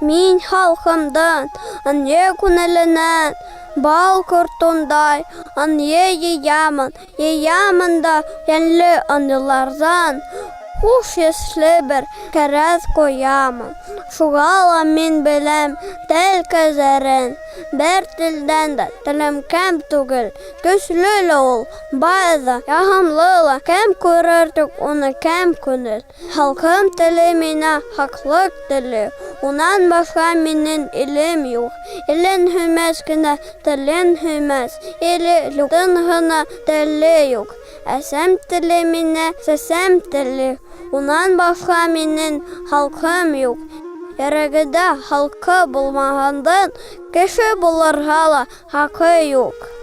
Мин халҡымдың ынйы күңеленән бал ҡортондай ынйы йыямын, йыямын да йәнле ынйыларҙан хуш еҫле бер кәрәҙ ҡоямын. Шуға ла мин беләм тел ҡәҙерен, бер телдән дә телем кәм түгел. Көслө лә ул, бай ҙа, яғымлы ла, кем күрер тик уны кәм күңел. Халҡым теле миңә хаҡлыҡ теле, унан башҡа минең илем юҡ. Илен һөймәҫ кенә телен һөймәҫ, иле юҡтың ғына теле юҡ. Әсәм теле миңә сәсәм теле, унан башҡа минең халҡым юҡ. Йөрәгендә халҡы булмағандың кеше булырға ла хаҡы юҡ.